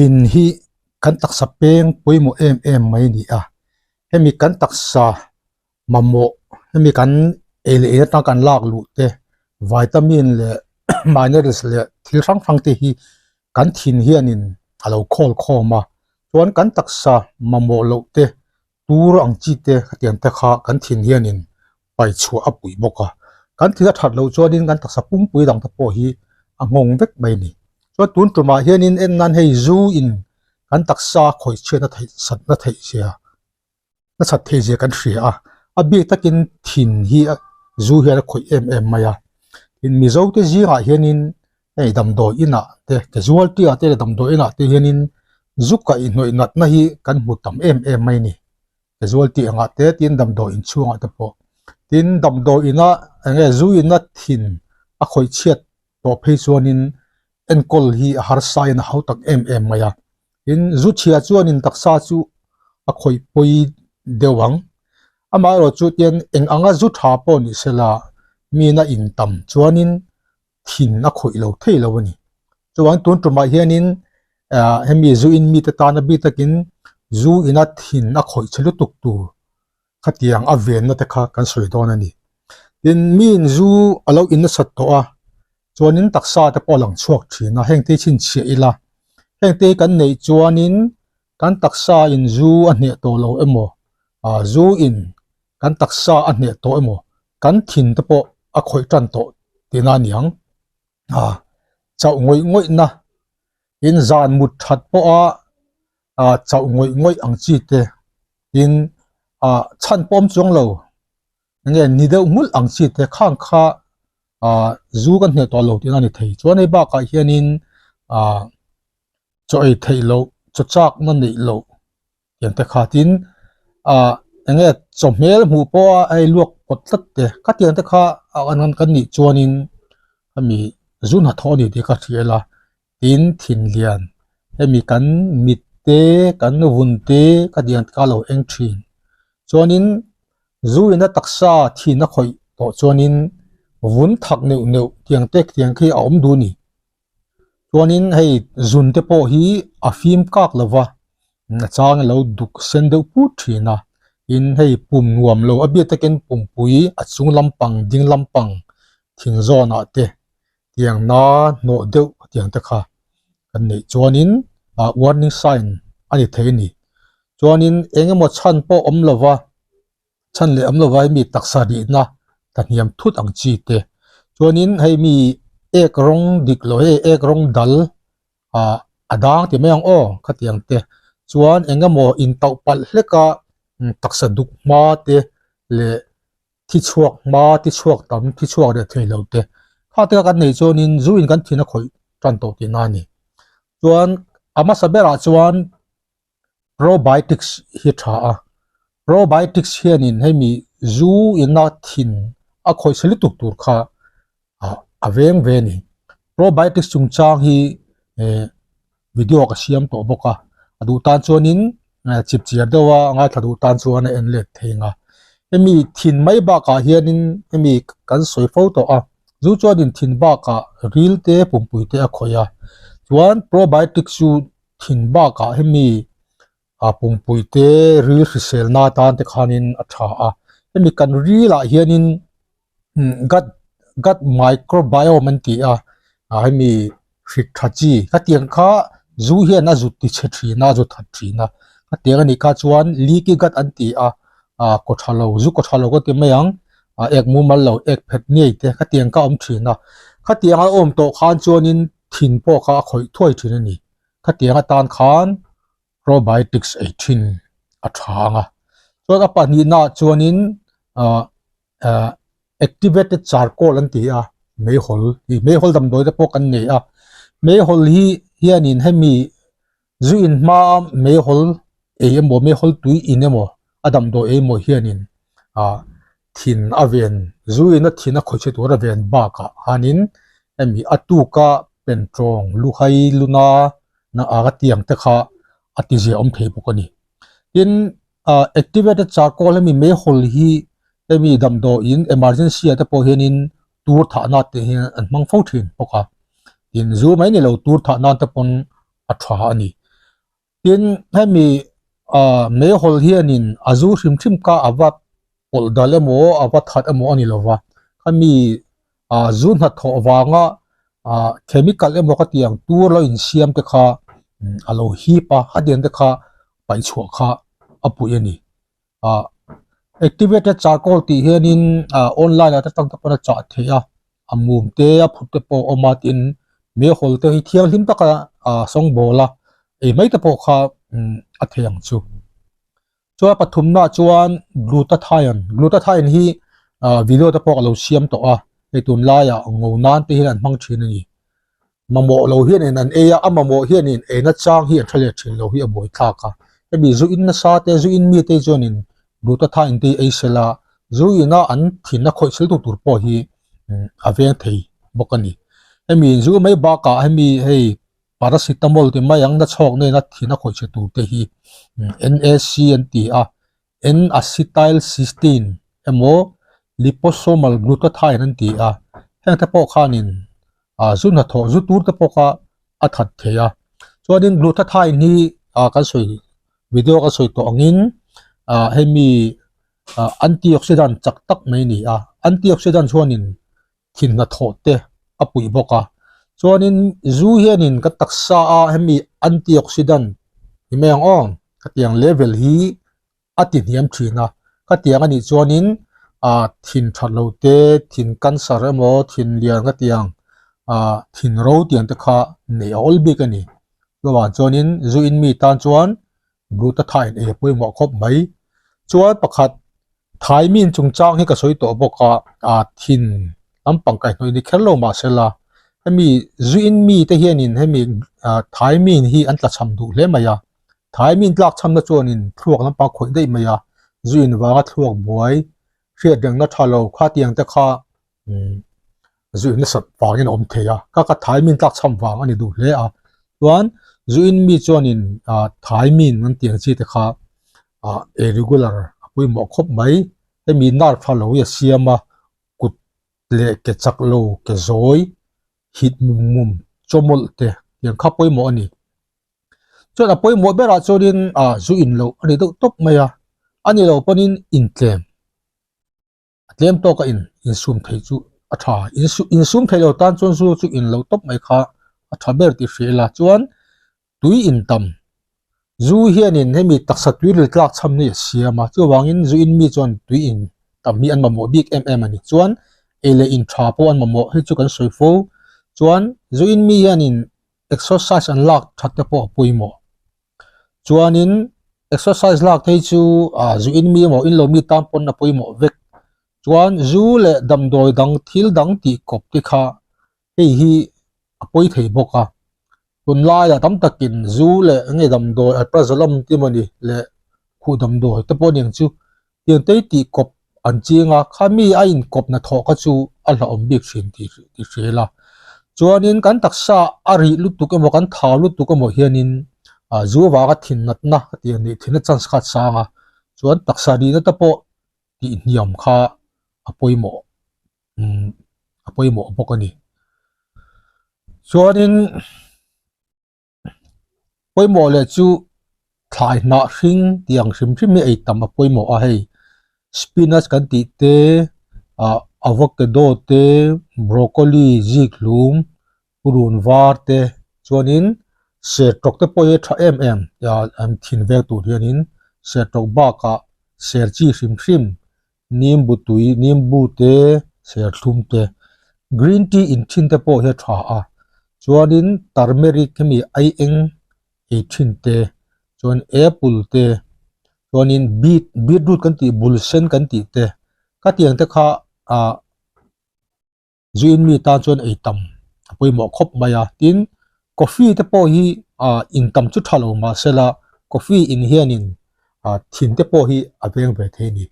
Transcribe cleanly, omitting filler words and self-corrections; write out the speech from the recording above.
Thin hi kan taksa peng pawimawh em em mai a ni a, hemi kan taksa mamawh hemi kan ei leh in atang kan lak luh te vitamin leh minerals leh thil hrang hrang te hi kan thin hianin a lo khawl khawm a, chuan kan taksa mamawh loh te tur ang chi te khatiang te kha kan thin hianin pai chhuah a puih bawk a, kan thil a that loh chuanin kan taksa pumpui dang te pawh hi a nghawng vek mai a ni. Chuan tun tumah hianin en nan hei zu in kan taksa khawih chhiatna theih satna theih zia nasat theih zia kan hria a, a bik takin thin hi zu hian a khawih em em mai a, tin Mizo te zingah hianin hei damdawi inah te casualty ah te leh damdawi inah te hianin zu kaihhnawih natna hi kan hmu tam em em mai a ni. Casualty angah te tin damdawi in chhungah te pawh tin damdawi ina eng nge zu ina thin a khawih chhiat tawh phei chuanin enkawl hi a harsa in a hau tak em em mai a tin zu chhia chuanin taksa chu a khawih pawi deuh ang amaherawh chu tian eng anga zu tha pawh ni sela mina in tam chuanin thin a khawih lo thei lo a ni. Chuan tun tumah hianin ah hemi zu in mite tana bik takin zu ina thin a khawih che lutuk tur khatiang a venna te kha kan sawi dawn a ni. Tin miin zu a lo in nasat tawh a chuanin taksa te pawh a lang chhuak thin a hengte hi chhinchhiah ila hengte hi kan neih chuanin kan taksa in zu a hneh tawh lo emaw ah zu in kan taksa a hneh tawh emaw kan thin te pawh a khawih tan tawh tihna a ni ang ah chauh ngawih ngawih na tin zan mut that pawha ah chauh ngawih ngawih ang chi te tin ah chhan pawm chuang lo enge ni deuh nghulh ang chi te khang kha ah zu kan hneh tawh lo tihna a ni thei chuan hei bakah hianin ah chaw ei theih loh chaw chak na neih loh tiang te kha tin ah enge chaw hmel hmuh pawh a hei luak pawt tlat te khatiang te kha an kan nih chuanin hemi zu hnathawh a ni tih ka hria ila tin thin lian hemi kan mit te kan vun te khatiang te kha a lo eng thin chuanin zu ina taksa thin a khawih tawh chuanin vun thak neuh neuh tiang te tiang khi a awm duh a ni. Chuanin hei zun te pawh hi a fim kak lo va, a chang a lo duk sen deuh put thin a, tin hei pum nuam lo a biak takin pumpui a chung lampang ding lampang thing zawnah te tiang na hnawh deuh tiang te kha kan neih chuanin ah warning sign a ni thei a ni. Chuanin eng emaw chhan pawh awm lo va. chhan leh awm lova hemi taksa rihna ta hniam thut ang chi te chuanin hei mi ek rawng dik lo hei ek rawng dal ah a dang ti mai ang aw khatiang te chuan eng emaw in tauh palh hlek a taksa duk hma te leh thi chhuak hma thi chhuak tam thi chhuak reh thei lo te kha te kan nei chuanin zu in kan thin a khawih tan tawh tihna a ni chuan a hmasa berah chuan. Probiotics hi a tha a, probiotics hianin hemi zu ina thin a khawih chhe lutuk tur kha ah a veng ve a ni. Probiotics chungchang hi eh video ka siam tawh bawk a, a duh tan chuanin chip chiar deuh a ngaithla duh tan chuan a en let thei ang a. Hemi thin mai bakah hianin hemi kan sawi fo tawh a, zu chuanin thin bakah ril te pumpui te a khawih a, chuan probiotics chu thin bakah hemi ah pumpui te ril hrisel na atan te khanin a tha a hemi kan ril ah hianin gut gut microbiome an ti a ah hemi hrik tha chi khatiang kha zu hian a zut ti chhe thin a a zu that thin a khatiang anih kha chuan leaky gut an ti a ah kaw tha lo zu kaw tha lo ka ti mai ang ah ek mumal lo ek phet ngei te khatiang kha a awm thin a khatiang a awm tawh khan chuanin thin pawh kha a khawih thuai thin a ni. Khatiang atan khan probiotics ei thin a tha ang a. Chuan a pahnihnaah chuanin ah ah activated charcoal an ti a, meihawl hi meihawl damdawi te pawh kan nei a. Meihawl hi hianin hemi zu in hmaa meihawl ei emaw meihawl tui in emaw a damdawi ei emaw hianin ah thin a ven zuin a thin a khawih chhe tur a ven bakah hanin hemi a tuka pentawng luhai luna na a tiang te kha a ti zia awm thei bawk a ni. Tin ah activated charcoal hemi meihawl hi hemi damdawiin emergency ah te pawh hianin tur thah na te hian an hmang fo thin bawk a, tin zu mai ni lo tur thah nan te pawn a tha a ni. Tin, hemi ah meihawl hianin a zu hrim hrim kha a va pawlh dal emaw a va that emaw a ni lo va, khami ah zu hnathawh vanga ah chemical emaw ka tih ang tur lo insiam te kha a lo hip a, khatiang te kha paih chhuah kha a puih a ni. Ah activated charcoal tih hianin ah online ah te tang te pawn a chah theih a, a mum te a phut te pawh a awm a tin meihawl te hi thianghlim taka ah sawngbawl a ei mai te pawh kha a thei ang chu. Chuan pathumna chuan glutathione glutathione hi ah video te pawh ka lo siam tawh a hei tunlaiah ngo nan te hian an hmang thin a ni. Mamawh lo hianin an ei a, a mamawh hianin eina chang hi an tha leh thin lo hi a buai thlak a. Hemi zu in nasa te, zu in mite chuanin glutathione te hi ei sela, zu ina an thinna khawih sel tu tur pawh hi a veng thei bawk a ni. Hemi zu mai bakah hemi hei paracetamol ti mai ang na chhawk nena thin a khawih chhe tur te hi NAC an ti a, N-acetylcysteine emaw liposomal glutathione an ti a, heng te pawh khanin ah zu hnathawh zu tur te pawh kha a that thei a. Chuanin glutathione hi ah kan sawi video kan sawi tawh angin ah hemi ah antioxidant chak tak mai a ni a, antioxidant chuanin thin hnathawh te a puih bawk a. Chuanin zu hianin ka taksa a hemi antioxidant ni mai ang aw khatiang level hi a ti hniam thin a. Khatiang anih chuanin ah thin that lo te, thin cancer emaw thin lian khatiang ah thin ro tiang te kha neih a awl bik a ni. Chuvang chuanin zu in mi tan chuan glutathione ei a pawimawh khawp mai. Chuan pakhat Thaimin chungchang hi ka sawi tawh bawk a, ah thin lampang kaihhnawih ni kher lo mahsela hemi zuin mite hianin hemi ah Thaimin hi an tlachham duh hle mai a, Thaimin tlakchhamna chuanin thluak lampang khawih daih mai a, zuin vanga thluak buai hriat rengna tha lo khatiang te kha umm zuin nasat vangin a awm thei a, ka ka Thaimin tlakchham vang a ni duh hle a, chuan zuin mi chuanin ah Thaimin an tih ang chi te kha ah ei regular a pawimawh khawp mai, hemi nerve tha lo hi a siam a, kut leh ke chak lo ke zawi hit mum mum chawmawlh te tiang kha pawimawh a ni. Chuan a pawimawh berah chuanin ah zu in loh a ni deuh tawp mai a, a ni lo pawhin intlem. A tlem tawk a in insum theih chu a tha. Insum theih lo tan chuan zu chu in lo tawp mai kha a tha ber tih hria ila. Chuan tui in tam. Zu hianin hemi taksa tui ril tlak chham hi a siam a. Chuvangin zu in mi chuan tui in tam hi an mamawh bik em em a ni. Chuan ei leh in tha pawh an mamawh hei chu kan sawi fo. Chuan zu in mi hianin exercise an lak that te pawh a pawimawh. Chuanin exercise lak te hi chu ah zu in mi emaw in lo mi tan pawn a pawimawh vek. Chuan zu leh damdawi dang thil dang tih kawp te kha hei hi a pawi thei bawk a. Tunlaiah tam takin zu leh enge damdawi alprazolam te emawni leh khuh damdawi te pawh aniang chu Tiang te tih kawp an ching a, khami a inkawp hnathawh kha chu a hlauhawm bik thin tih tih hria ila. Chuanin kan taksa a rih lutuk emaw kan thau lutuk emaw hianin ah zu avanga thin natna ka tih ang nih thinna chance kha a chang a, chuan taksa rihna te pawh tih hniam kha a pawimawh umm a pawimawh bawk a ni. Chuanin. Pawimawh leh chu thlai hnah hring tih ang hrim hrim hi ei tam a pawimawh a hei spinach kan tih te ah avocado te broccoli zik hlum purun var te chuanin sertawk te pawh hi a tha em em ah an thin vel tur hianin sertawk bakah ser chi hrim hrim nimbu tui nimbu te serthlum te green tea in thin te pawh hi a tha a chuanin turmeric hemi ai eng ei thin te chuan apple te chuanin beet beetroot kan tih bul sen kan tih te khatiang te kha ah Zuin mi tan chuan ei tam a pawimawh khawp mai a, tin coffee te pawh hi ah in tam chu tha lo mahsela coffee in hianin ah thin te pawh hi a veng ve thei a ni.